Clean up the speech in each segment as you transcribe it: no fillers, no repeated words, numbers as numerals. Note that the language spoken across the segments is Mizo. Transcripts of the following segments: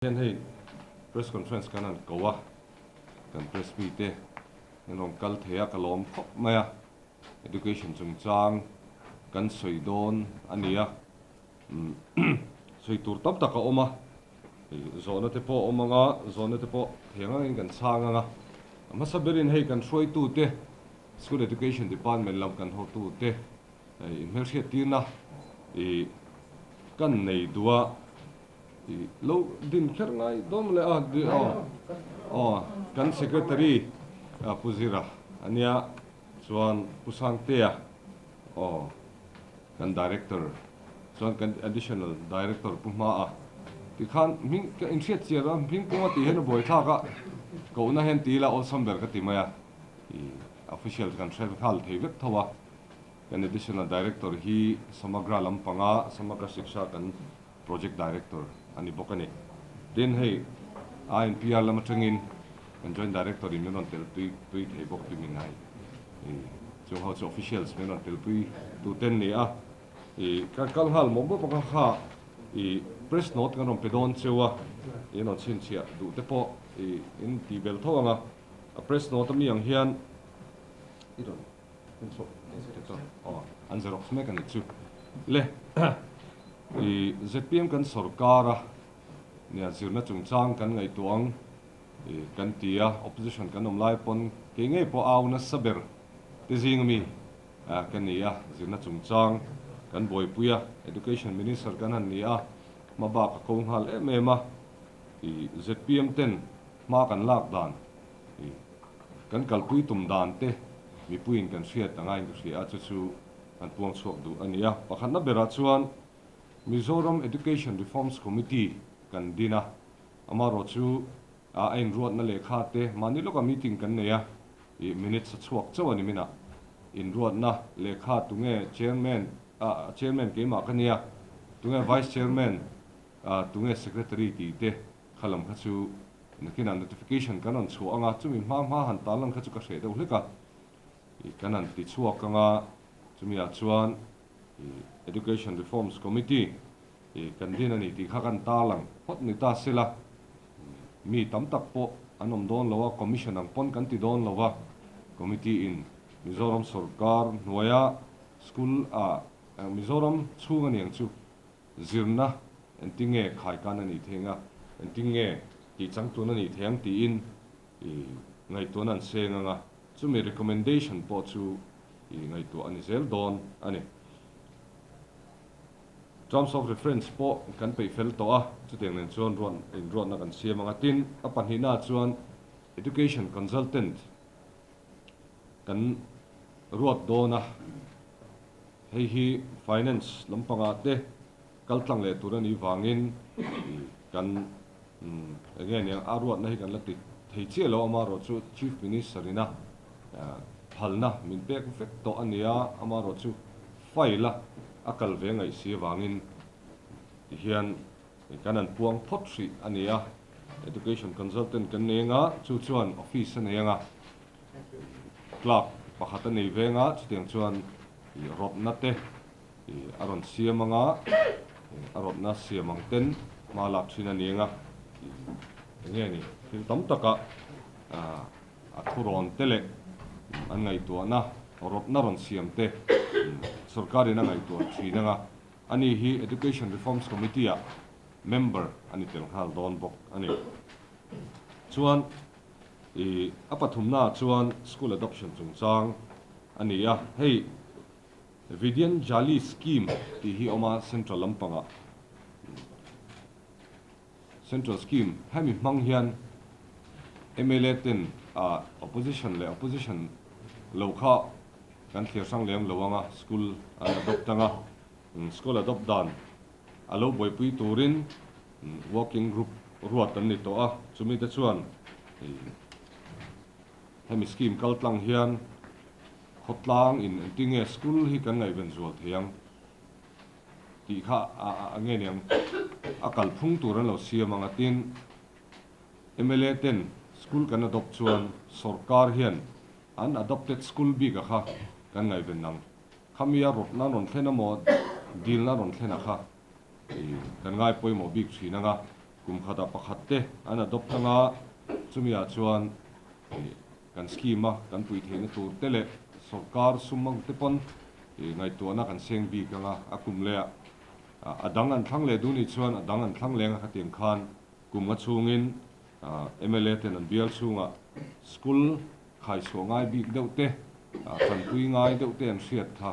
Hian hei press conference kan han ko a, kan press mite an rawn kal thei a, ka lawm khawp mai a, education chungchang kan sawi dawn a ni a, sawi tur tam tak a awm a, zawhna te pawh a awm ang a, zawhna te pawh thei ang angin kan chhang ang a, a hmasa berin hei kan hruaitute school education department lam kan hotute inhmelhriattirna ih kan nei duh a. I lo din kher ngai dawn le a aw kan secretary Pu Zira ania chuan Pu Sangtea aw kan director chuan kan additional director Pu Hmaa tikhan hming ka inhriat chian a hming pawng a tih hian a buaithlak a kohna hian ti ila awlsam ber ka ti mai a i official kan hre nghal thei vek tho a kan additional director hi Samagra lampanga Samagra Shiksha kan Project Director a ni bawk a ni. Tin, hei INPR lam atangin kan Joint Director in min rawn tel tui tui thei bawk tih min ngai. I chung ho chu officials min rawn tel pui tu ten ni a. I kan kal nghal mawp mawp ang a kha i press note kan rawn pe dawn cheu a, in rawn chhinchhiah duh te pawh i in tih bel tho ang a. A press note ami ang hian i rawn An xerox mek a nih chu. Le i zpm kan sorkar a nia zirna chungchang kan ngaihtuah ang i kan ti a, opposition kan awm lai pawn kei ngei pawh au nasa ber te zing ami ka ni a, zirna chungchang kan buaipui a, education minister kan han ni a, hma bak a ko nghal em em a, i zpm ten hma kan lak dan i Kan kalpui tum dan te mipuiin kan hriat a ngaiin ka hria a, chu chu an puang chhuak duh a ni a. Pakhatna berah chuan Mizoram Education Reforms Committee kan din a, amaherawh chu a inruatna lehkha te mahni lawka meeting kan nei a, ih minutes a chhuak chauh a ni minah inruatna lehkha tunge chairman, chairman keimah ka nia, tunge vice chairman, tunge secretary tih te kha lam kha chu Nakinah notification kan rawn chhuah anga chumi hma hma han tarlan kha chu ka hreh deuh hlek a, ih kan han ti chhuak anga chumi ah chuan ih Education Reforms Committee ih kan din a ni tih kha kan tarlang phawt ni ta sela, mi tam tak pawh an awm dawn lo a, Commission ang pawn kan ti dawn lo a, Committee in Mizoram sawrkar hnuaia school ah Mizoram chhung a niang chu Zirna engtinge khaikan a nih thei anga, engtinge tihchangtun a nih thei ang tiin i ngaihtuahna an seng anga, chumi recommendation pawh chu i ngaihtuah a ni zel dawn a ni. Terms of reference pawh kan peih fel tawh a, chutiang nen chuan ruat inruatna kan siam anga, tin a pahnihnaah chuan education consultant kan ruat dawn a. Hei hi finance lampangah te kal tlang leh tur a nih vangin kan eng nge niang a ruatna hi kan la ti thei chiah lo amaherawh chu Chief Minister ina phalna min pek vek tawh a nia amaherawh chu file a a kal ve ngaih si avangin tihian kan han puang phawt hrih a ni a, Education Consultant kan nei anga chu chuan office a nei anga. Clerk pakhat a nei veng a, chutiang chuan ih rawtna te ih a rawn siam ang a, a rawtna siam ang ten hma lak thin a ni ang a, ih eng nge ni thil tam takah ah a thurawn te leh an ngaihtuahna rawtna rawn siam te sorkarin a ngaihtuah thin ang a, ani hi Education Reforms Committee ah member a ni tel nghal dawn bawk a ni. Chuan. I a pathumnaah chuan school adoption chungchang a ni a, hei Vidyanjali scheme tih hi a awm a central lampangah. Central scheme hemi hmang hian mla ten ah opposition leh opposition lo kha kan thlir hrang lem lo ang a, school an adopt ang a, school adopt dan a lo buaipui turin Working group ruat an ni tawh a, chumi te chuan hemi scheme kal tlang hian khawtlang in engtinge school hi kan ngaihven zual thei ang tih kha a nge niang a kalphung tur an lo siam ang a, tin mla ten school kan adopt chuan sorkar hian an adopted school bik a kha kan ngaihven ang, khami a rawtna rawn thlen amaw dilna rawn thlen a kha. Kan ngai pawimawh bik thin anga, Kum khatah pakhat te an adopt anga chumi ah chuan kan scheme a kan pui theihna tur te leh sorkar sum ang te pawn ngaihtuahna kan seng bik anga a kum leh ah a dang an thlang leh duh nih chuan a dang an thlang leng a khatiang khan kum nga chhungin mla ten an bial chhungah school khaichhuah ngai bik deuh te tanpui ngai deuh te an hriat kha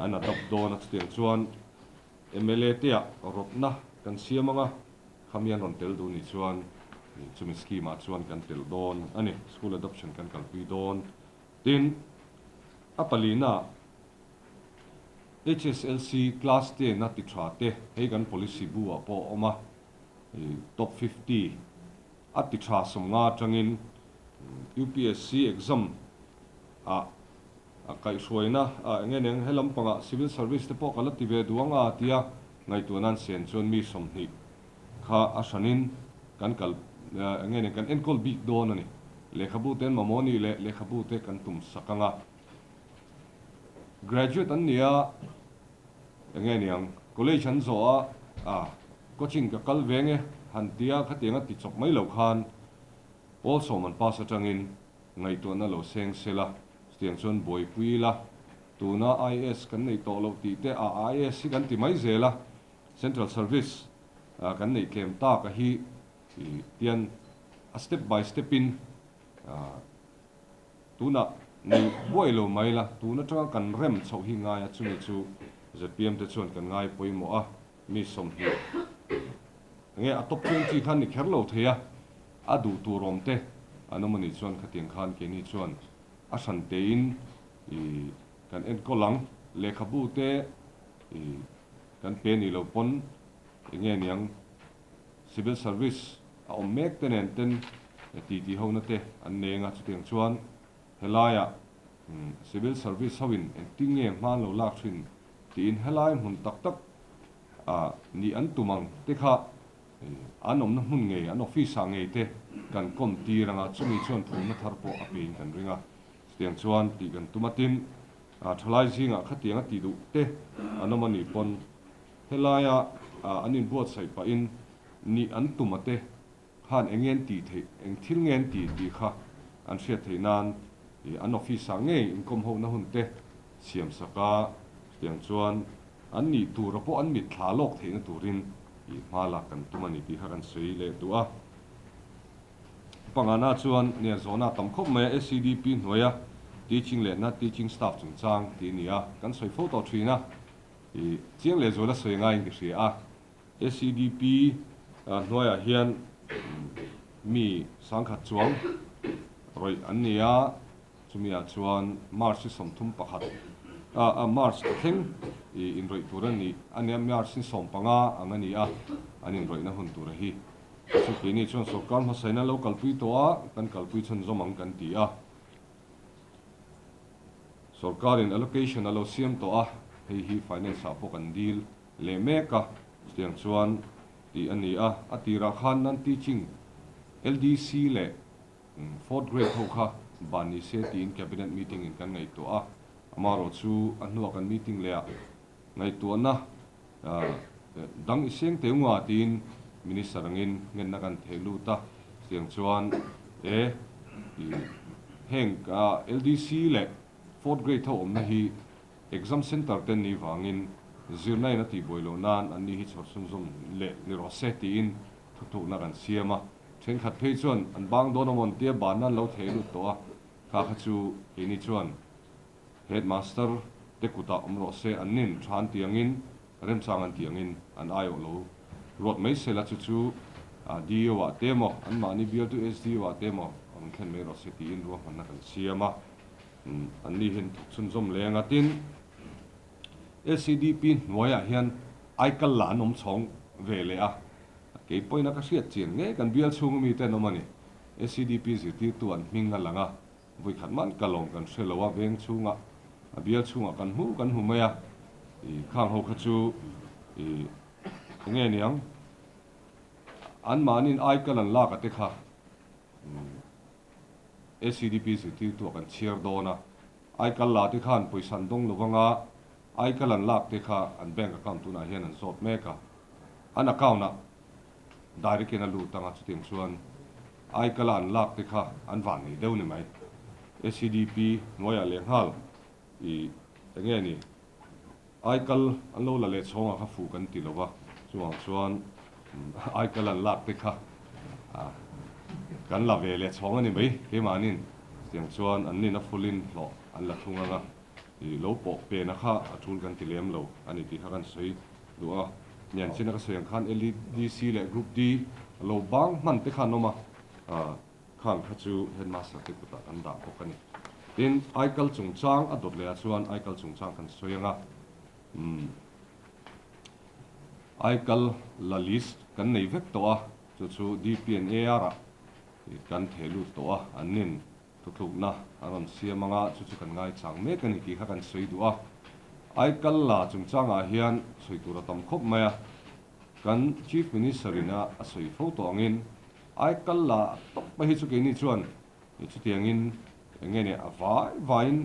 an adopt dawn a chutiang chuan Mla te ah rawtna kan siam anga khami an rawn tel duh nih chuan chumi scheme ah chuan kan tel dawn a ni, school adoption kan kalpui dawn. Tin, a palina ah HSLC class ten a ti tha te, hei kan policy bu ah pawh a awm a, top 50 a ti tha 50 atangin UPSC exam ah A kaihhruaina ah eng nge eng he lampangah civil service te pawh ka la ti ve duh ang a tia ngaihtuah nan sen chuan mi 20 kha a hranin kan kal eng nge eng kan enkawl bik dawn a ni. Lehkhabu te an mamawh nih leh lehkhabu te kan tum sak ang a. Graduate an ni a, eng nge niang college an zawh a, a coaching ka kal ve nge han tia khatiang a ti chawp mai lo khan pawl sawm an pass atangin Ngaihtuahna lo seng sela, chutiang chuan buaipui ila, tuna IAS kan neih tawh loh tih te a IAS hi kan ti mai zel a, Central Service kan neih tlem tak a hi tian a step by step in tunah nei buai lo mai ila, tun atanga kan rem chhoh hi ngai a, chumi chu zpm te chuan kan ngai pawimawh a, mi 20 nge a top 20 khan ni kher lo thei a. A duh tur awm te an awm anih chuan khatiang khan keini chuan a hran tein i kan enkawl ang. Lehkhabu te i kan pe nih loh pawn eng nge niang civil service a awm mek te nen ten titi hona te an nei anga chutiang chuan helaiah civil service ho in engtin nge hma an lo lak thin tiin helai hmun tak tak ah nih an tum ang te kha An awmna hmun ngei, an office ah ngei te kan kawm tir anga chumi chuan phumna thar pawh a pein kan ring a. Chutiang chuan tih kan tum a, tin, thalai zingah khatiang a tih duh te an awm a nih pawn helaia an inbuatsaih pahin nih an tum a te khan eng nge an tih theih, eng thil nge an tih tih kha an hriat theih nan an office ah ngei inkawm hona hun te siam sak a, chutiang chuan an nih tura pawh an mitthla lawk theihna turin i hma lak kan tum a ni tih kha kan sawi leh duh a. Pangana chuan nia zawhna a tam khawp mai a, SEDP hnuaia teaching leh na teaching staff chungchang tih a ni a, kan sawi fo tawh thin a, i chiang leh zuala sawi ngaiin ka hria a. SEDP hnuaiah hian mi sangkhat chuang rawih an ni a. Chumi ah chuan March hi 31 ah March a thleng i inrawih tur a ni a nia, March hi 15 ang a ni a, an inrawihna hun tur a hi. Chu keini chuan sorkar hmasain an lo kalpui tawh a, kan kalpui chhunzawm ang kan ti a. Sorkarin allocation a lo siam tawh a, hei hi finance ah pawh kan dil leh mek a, chutiang chuan tih a ni a. A tirah khan non-teaching LDC leh Fourth grade ho kha ban ni se tiin cabinet meeting in kan ngaihtuah a, amaherawh chu a hnuah kan meeting leh ah ngaihtuahna dang i seng teu nga tiin minister angin ngenna kan theh lut a, chutiang chuan e heng LDC leh fourth grade ho awmna hi exam center te ni vangin zirna in a tihbuai loh nan an ni hi chhawr chhunzawm leh ni rawh se tiin thuthukna kan siam a. Thenkhat phei chuan an bang dawn amawn tia banna an lo thei lut tawh a, kha kha chu keini chuan Headmaster te kutah awm rawh se, an nin tha an ti angin, remchang an ti angin an aiawh lo ruat mai se la, chu chu DO ah te emaw, anmahni bialtu SDO ah te emaw rawn thlen mai rawh se tiin ruahmanna kan siam a, anni hian thawk chhunzawm leng a. Tin, SEDP hnuaiah hian aikal lah an awm chhawng ve leh a, Kei pawhin a ka hriat chian ngei kan bial chhunga mite an awm a ni. SEDP zirtirtu an hming a lang a, vawikhat man ka lawm kan hre lo a, veng chhungah a bial chhungah kan hmu kan hmu mai a, i khang ho kha chu i eng nge niang anmahniin aikal an lak a te kha SEDP zirtirtu ah kan chhiar dawn a, aikal la te khan pawisa an dawng lo vang a, aikal an lak te kha an bank account tunah hian an zawt mek a. An account ah direct in a lut anga chutiang chuan Aikala an lak te kha an van nei deuh ni mai. SEDP hnuaiah lehnghal i enge ni Aikal an lo la leh chhawngah kha fuh kan ti lo va, chuvang chuan Aikal an lak te kha kan la ve leh chhawng a ni mai keimahnin chutiang chuan an nina full-in hlawh an la thung anga i lo pawh pena kha a tul kan ti lem lo a ni tih kha kan sawi duh a. Nianchina ka sawi ang khan LEDC leh Group D lo bang hman te kha an awm a, khang kha chu Headmaster te kutah kan dah bawk a ni. Tin, Aikal chungchang a dawt leh ah chuan Aikal chungchang kan sawi ang a, umm Aikal la list kan nei vek tawh a, chu chu DP and AR ah kan theh lut tawh a, an nin Thuthlukna a rawn siam anga chu chu kan ngaichang mek a ni tih kha kan sawi duh a. Aikal la chungchangah hian sawi tur a tam khawp mai a. Kan Chief Minister in a a sawi fo tawh angin Aikal la tawp mai hi chu keini chuan chutiangin eng nge ni a vai vaiin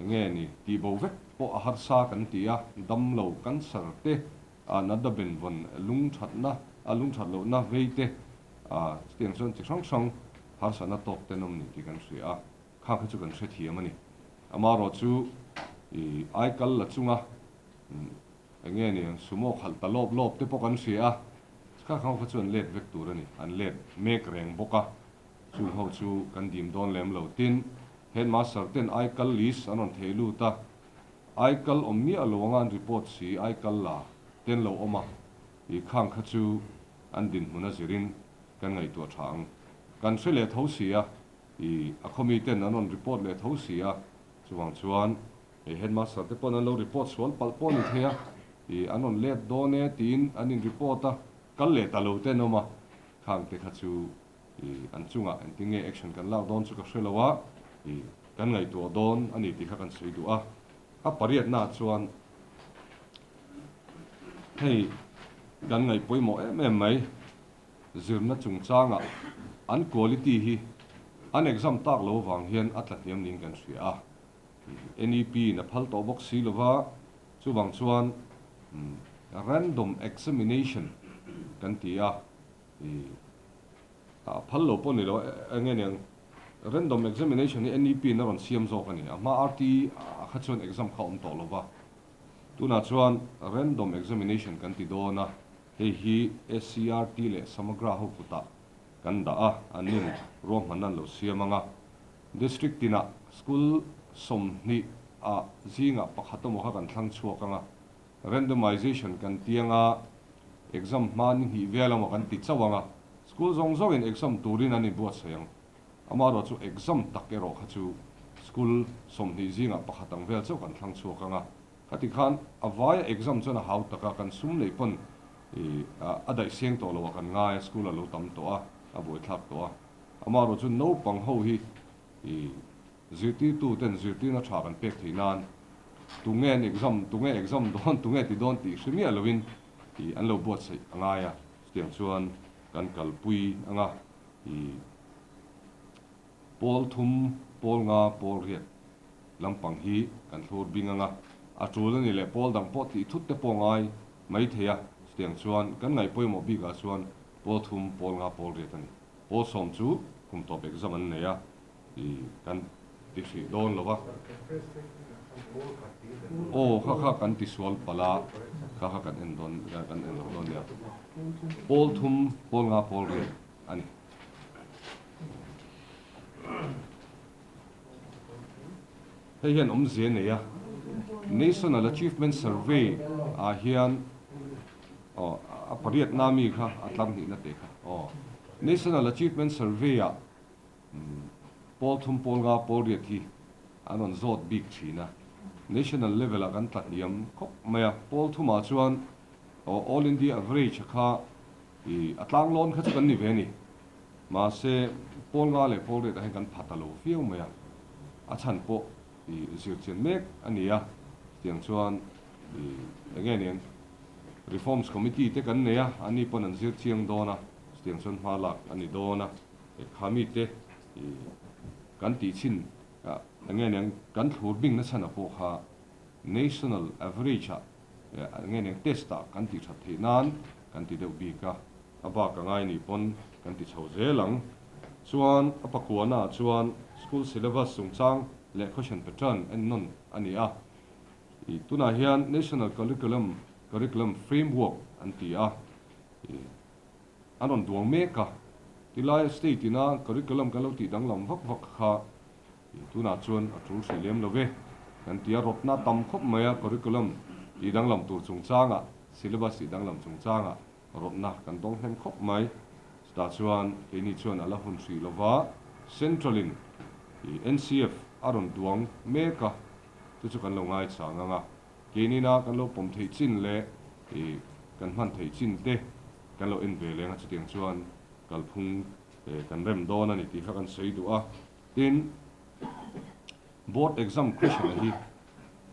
eng nge ni tih bo vek pawh a harsa kan ti a, damlo cancer te natna benvawn lungthatna a lungthat lohna vei te chutiang chuan chi hrang hrang harsatna tawk ten awm ni tih kan hria a, khang kha chu kan hrethiam a ni. Amaherawh chu i aikal la chunga eng nge ni ang sumo khalh ta lawp lawp te pawh kan hria a, kha khang kha chu an let vek tur a ni, an let mek reng bawk a, chung ho chu kan dim dawn lem lo. Tin, headmaster ten aikal list an rawn thei lut a, aikal awm miah lo anga an report si aikal la ten lo awm a, i khang kha chu an dinhmun a zirin kan ngaihtuah tha ang. Kan hre leh tho si a, i a khaw miten an rawn report leh tho si a, chuvang chuan hei headmaster te pawn an lo report sual palh pawh a ni thei a, i an rawn let dawn e tiin an in report a, kal leh ta lo te an awm a, khang te kha chu i an chungah engtin nge action kan lak dawn chu ka hre lo a, i kan ngaihtuah dawn a ni tih kha kan sawi duh a. A pariatna chuan hei kan ngaih pawimawh em em mai. Zirna chungchangah an quality hi an exam tak lo vang hian a tla hniam niin kan hria a. NEP in a phal tawh bawk si lova, chuvang chuan random examination kan ti a, a phal lo pawh ni lo eng nge niang, random examination hi NEP in a rawn siam zawk a ni. A hma RTE ah kha chuan exam kha a awm tawh lova, tunah chuan random examination kan ti dawn a. Hei hi SCERT leh Samagra ho kutah kan dah a, an nin ruahmanna an lo siam ang a. District tinah school 20 ah zingah pakhat emaw kha kan thlang chhuak ang a. Randomization kan ti ang a, exam hma ni hnih vel emaw kan ti chauh ang a. School zawng zawngin exam turin an inbuatsaih ang. Amaherawh chu exam tak erawh kha chu school 20 zingah pakhat ang vel chauh kan thlang chhuak ang a. Khati khan a vaia exam chuan a hau tak a, kan sum leh pawn i a daih seng tawh lo a kan ngai a, school a lo tam tawh a, a buaithlak tawh a. Amaherawh chu naupang ho hi i zirtirtu ten zirtirna tha kan pek theih nan tunge an exam, tunge exam dawn, tunge ti dawn tih hre miah loin i an lo buatsaih a ngai a, chutiang chuan kan kalpui ang a, i pawl thum, pawl nga, pawl riat. Lampang hi kan thlur bing anga, a tul a ni leh pawl dang pawh tih thut te pawh ngai mai thei a, chutiang chuan kan ngaih pawimawh bikah chuan pawl thum, pawl nga, pawl riat a ni. Pawl sawm chu kum tawp exam an nei a, i kan ti hrih dawn lo va. Aw kha kha kan ti sual palh a, kha kha kan en dawn, kan en lo dawn nia. Pawl thum, pawl nga, pawl riat a ni. Hei hian awmzia nei a, National Achievement Survey ah hian aw a pariatna mi kha a tlar hnihna teh kha aw National Achievement Survey ah pawl thum pawl nga pawl riat hi an rawn zawt bik thin a, National level ah kan tla hniam khawp mai a, pawl thumah chuan aw All India average kha i a tlanglawn kha chu kan ni ve a ni. Mahse, pawl nga leh pawl riatah hian kan pha ta lo viau mai a, a chhan pawh i zirchian mek a ni a, chutiang chuan i eng nge niang Reforms Committee te kan nei a, ani pawn an zir chiang dawn a, chutiang chuan hma lak a ni dawn a, kha mite i kan tih chhin eng nge niang kan thlur bing na chhan ah pawh kha National Average ah eng nge niang test ah kan tih that theih nan kan ti deuh bik a. A bak a ngai nih pawn kan ti chho zel ang. Chuan a pakuana ah chuan school syllabus chungchang leh question pattern en nawn a ni a. I tunah hian National Curriculum Curriculum Framework an ti a, i an rawn duang mek a. Tilai state ina curriculum kan lo tih danglam vak vak kha i tunah chuan a tul hrih lem lo ve. Kan ti a, rawtna tam khawp mai a curriculum tih danglam tur chungchangah, syllabus tih danglam chungchangah rawtna kan dawng hnem khawp mai. Chutah chuan keini chuan a la hun hrih lo va, Central in i NCF a rawn duang mek a, chu chu kan lo ngaichang ang a, keinina kan lo pawm theih chin leh i kan hman theih chin te kan lo en ve leng a, chutiang chuan kalphung kan rem dawn a ni tih kha kan sawi duh a. Tin, board exam question a hi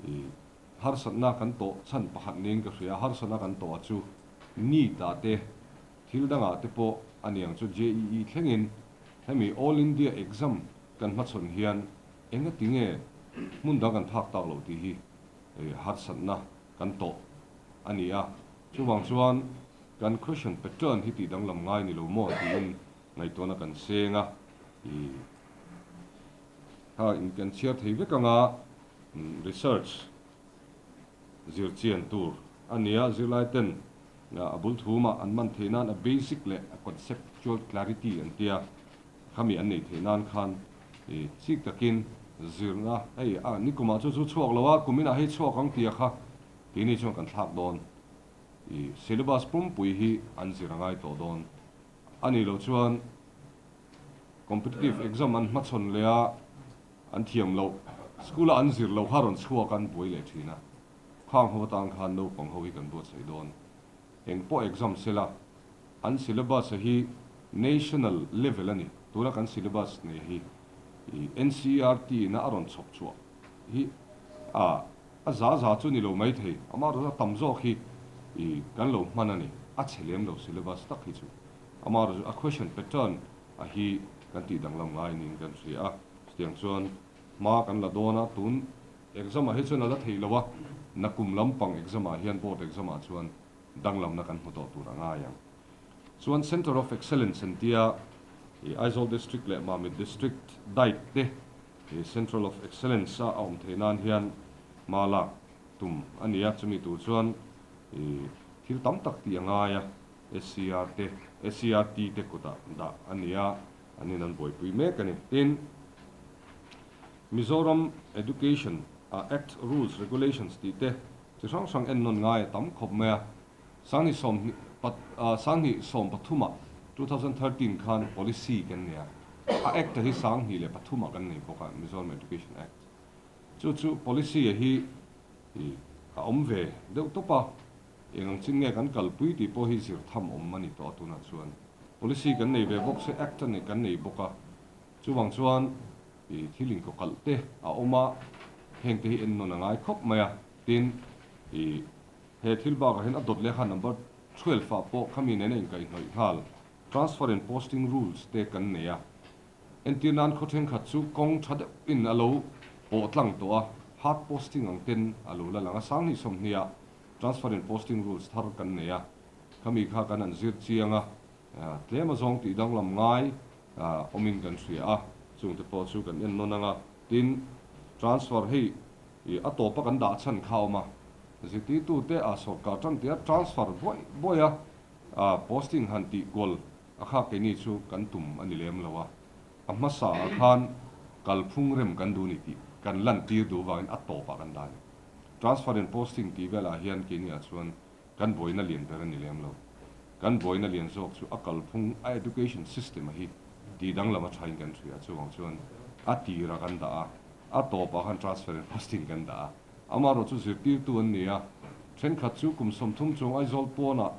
i harsatna kan tawh chhan pakhat niin ka hria a, harsatna kan tawh a chu NEET ah te thil dangah te pawh a niang chu JEE thlengin hemi All India exam kan hmachhawn hian Enga ti nge hmun dang kan phak tak loh tih hi harsatna kan tawh a ni a, chuvang chuan kan question pattern hi tih danglam ngai ni lo maw tiin ngaihtuahna kan seng a, i kha in kan chhiar thei vek anga research zirchian tur a ni a, zirlai ten a bul thumah an man theih nan a basic leh a conceptual clarity an tia. Khami an neih theih nan khan i chik takin zirna hei a nikumah chu chu chhuak lo a, kuminah hei chhuak ang tia kha keini chuan kan thlak dawn. I syllabus pumpui hi an zir a ngai tawh dawn. A nih loh chuan competitive exam an hmachhawn leh a, an thiam loh, school a an zir loh kha rawn chhuak an buai leh thin a. Khang ho atan khan naupang ho hi kan buatsaih dawn. Eng pawh exam sela An syllabus a hi national level a ni. Tuna kan syllabus nei hi NCERT ina a rawn chhawp chhuah hi a a za za chu ni lo mai thei. Amaherawhchu a tam zawk hi i kan lo hman a ni. A chhe lem lo syllabus tak hi chu. Amaherawhchu a question pattern a hi kan tih danglam ngai niin kan hria a. Chutiang chuan hma kan la dawn a, tun exam ah hi chuan a la theih lo a, nakum lampang exam ah hian board exam ah chuan danglamna kan hmu tawh tur a ngai ang. Chuan Centre of Excellence an tia i Aizawl District leh Mamit District diet te i Central of Excellence a a awm theih nan hian hma lak tum a ni a, chumi tur chuan i thil tam tak tih a ngai a, SCR te, SCRT te kutah dah a ni a, an in an buaipui mek a ni. Tin, Mizoram Education Act Rules Regulations tih te Chi hrang hrang en nawn ngai a tam khawp mai a, Sanghnih sawmhnih pat Sanghnih sawmpathumah, 2013, khan policy kan nei a, a Act a hi Sanghnih leh pathumah kan nei bawk a, Mizoram Education Act. Chu chu policy a hi i a awm ve deuh tawp a, eng ang chin nge kan kalpui tih pawh hi zir tham awm a ni tawh a tunah chuan. Policy kan nei ve bawk se Act a nei kan nei bawk a, chuvang chuan i thil inkawkalh te a awm a, heng te hi en nawn a ngai khawp mai a. Tin, i he thil bakah hian a dawt leh kha number 12 ah pawh khami nena inkaihhnawih nghal transfer and posting rules te kan nei a. Entir nan khaw thenkhat chu kawng tha deuhin a lo pawh tlang tawh a, hard posting ang ten a lo la lang a. 20 sawmhnih ah transfer and posting rules thar kan nei a, khami kha kan han zir chiang a, tlem azawng tih danglam ngai awmin kan hria a, chungte pawh chu kan en nawn ang a. Tin, transfer hei I a tawpa kan dah chhan kha a awm a, zirtirtute a sawrkar tan tia transfer buaih buaih a, a posting han tih kual a kha keini chu kan tum a ni lem lo a, a hmasa ah khan kalphung rem kan duh ni tih kan lantir duh vangin a tawpah kan dah a ni. Transfer and posting tih velah hian keini ah chuan kan buaina lian ber a ni lem lo. Kan buaina lian zawk chu a kalphung a education system a hi tih danglam a thain kan hria chuvang chuan a tirah kan dah a, a tawpah khan transfer and posting kan dah a. Amaherawh chu zirtirtu an ni a, thenkhat chu kum 30 chuang Aizawl pawnah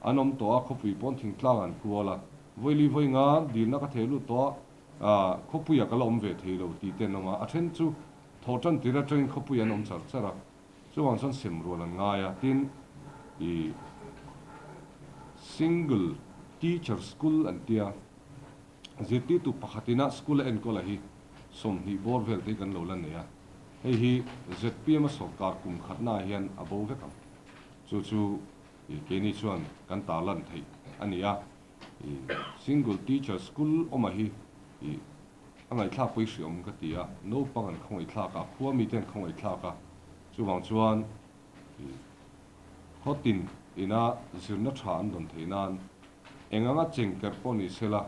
an awm tawh a, khawpui pawn thingtlang an kual a, vawili vawi nga dilna ka thei lut tawh a, khawpuiah ka la awm ve thei lo tih te an awm a, a then chu thawh tan tir atangin khawpui an awm char char a, chuvang chuan sem rual an ngai a, tin i single teacher school an tia. Zirtirtu pakhatina school a enkawl a hi 20 bawr vel te hi kan lo la nei a, hei hi zpm a sawrkar kum khatnaah hian a bo vek ang. Chu chu keini chuan kan tarlan theih a ni a. I single teacher school awma hi i a ngaihthlak pui hriawm ka ti a, naupang an khawngaihthlak a, khua mite an khawngaihthlak a, chuvang chuan i khawtin ina zirna tha an dawn theih nan eng anga chengkerh pawh ni sela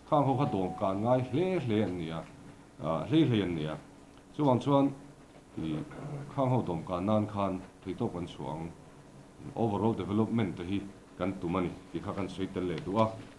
khang ho kha dawmkan ngai hle hle an ni a, hlei hlei an ni a, chuvang chuan i khang ho dawmkan nan khan theihtawp kan chhuah ang. Overall development te hi kan tum a ni tih kha kan sawi tel leh duh a.